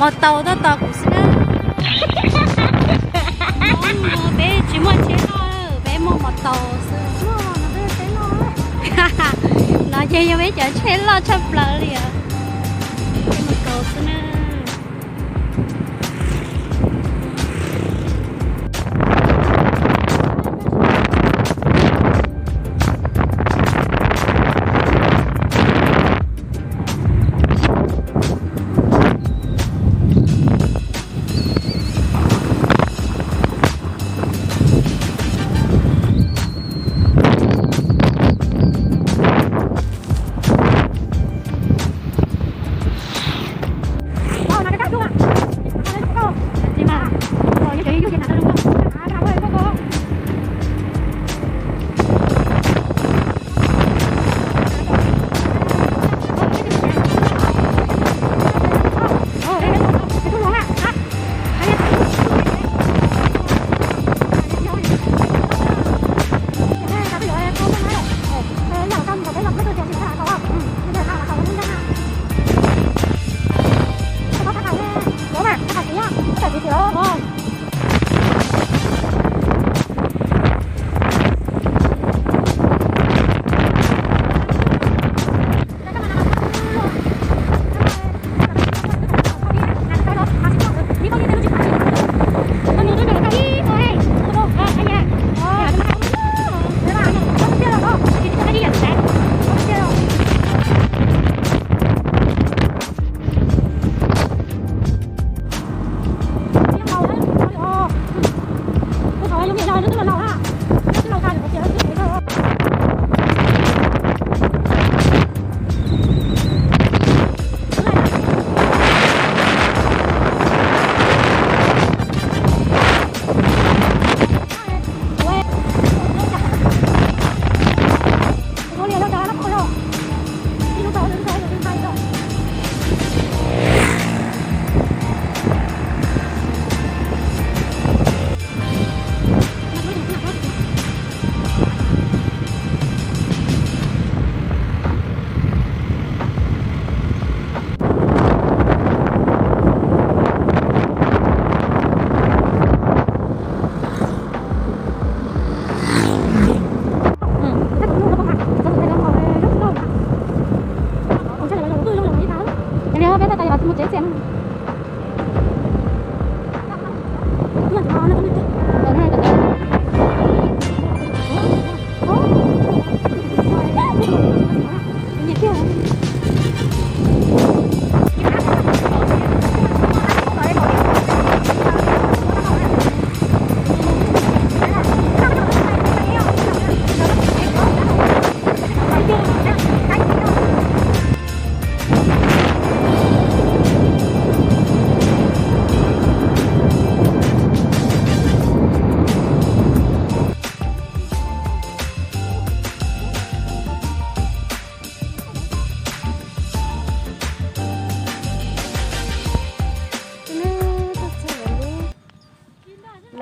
Mos taus tuaj tos kuv xwb na. Peb tsis muaj tsheb loj, peb muaj mos taus xwb. No ces yog peb cov tsheb loj tshaj plaws li os. Peb mus kaus xwb na.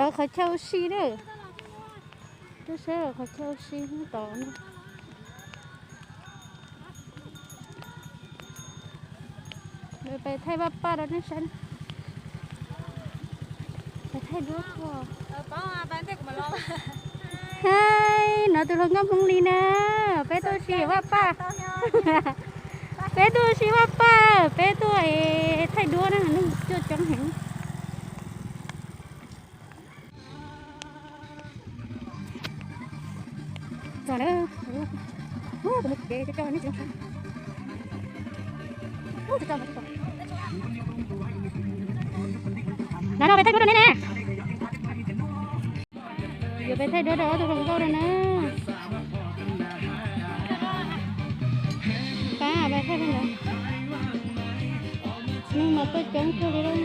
Lawv qhov chaw ua si na. Tuaj saib lawv qhov chaw ua si hnub tod na. Lawv pais thaij vaj paj rau nej saib. Pais thaij duab. Hais, no tus hluas nkauj Hmoob Lis na, peb tuaj ua si vaj paj. Peb tuaj ua si vaj paj, peb tuaj thaij duab na, neeg tuaj coob heev. No no, peb thaij duab rau nej ne. Yuav peb thaij duab rau ob tug hluas nkauj no na. Pab peb thaij ntawd. Neeg mas tuaj coob kawg li lauj.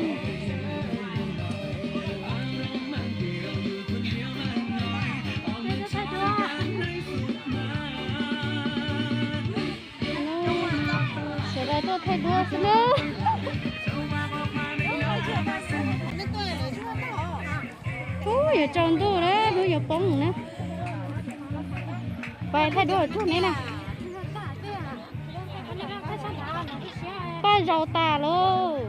Sawv daws tuaj thaij duab xwb na. Ub, yuav tsaus ntuj na, hnub yuav poob na. Pais thaij duab tsuag neb na. Paj zaus tas lauj.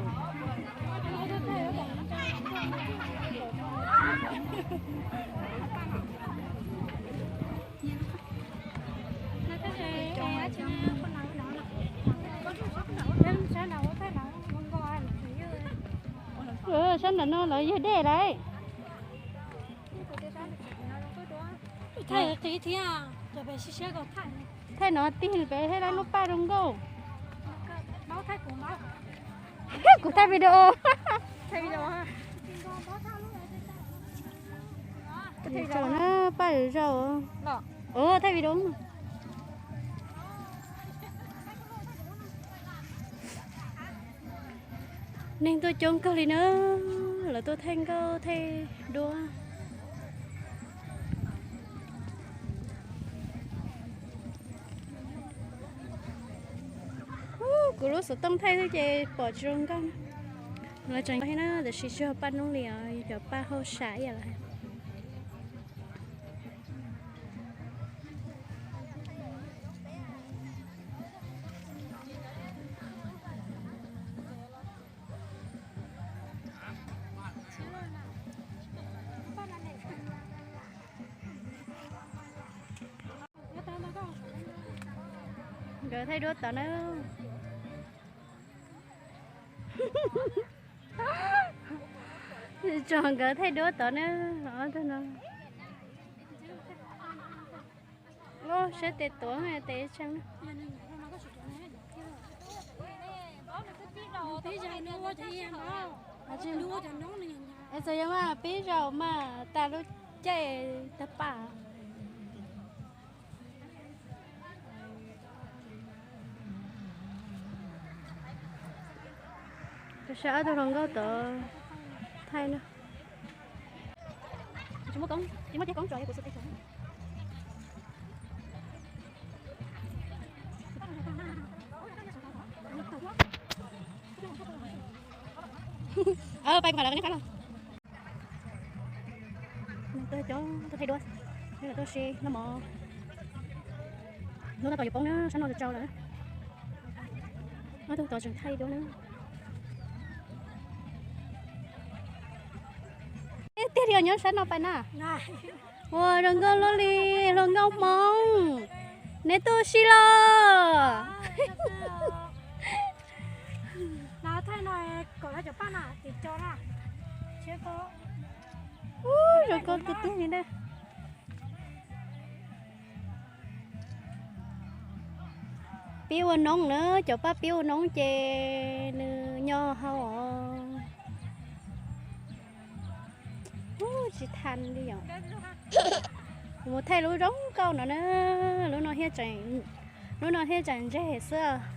Ntawm no lawv yog dej lawm. Thaij no tig peb thiab lub paj zoo nkauj. Kuv thaij video. Paj zoo. Thaij video. Neeg tuaj coob kawg li na, lawv tuaj thaij nkauj thaij duab. Kuv lub xov tooj thaij xwb ces pom tsis zoo nkauj. Lawv tseem nkauj thiab na, tiam sis tsis yog paj noob li os, yog cov paj hauj sam ib yam lawm. Nkawd thaij duab tod na. Tso nkawd thaij duab tod na, ob tug no. Saib tes tuav tes tshee. Es txawm yog mas pib zaum mas tas lub caij tag paj. Saib ob tug hluas nkauj tod thaij na. Tsis muaj koob, tsis muaj ceg koob tso kuv xub teb tso. Pais kuv mam los neb qab los. Tuaj coob tuaj thaij duab, tuaj si noj mov. Hnub no tos yuav poob na, sab no tsau lawm. Ob tug tod tseem thaij duab na. Tiag tiag li os, nyob sab no pais na. Ua zoo nkauj luaj li, hluas nkauj Hmoob. Neb tuaj si los? Ub, zoo nkauj tiag tiag li na. Pib ua noob na, cov paj pib ua noob ces nws nyo hau os. Ub, tsis tha li yom. Kuv mus thaij lub zoo nkauj no na, lub no thiaj tseem, lub no thiaj tseem ntseg xwb.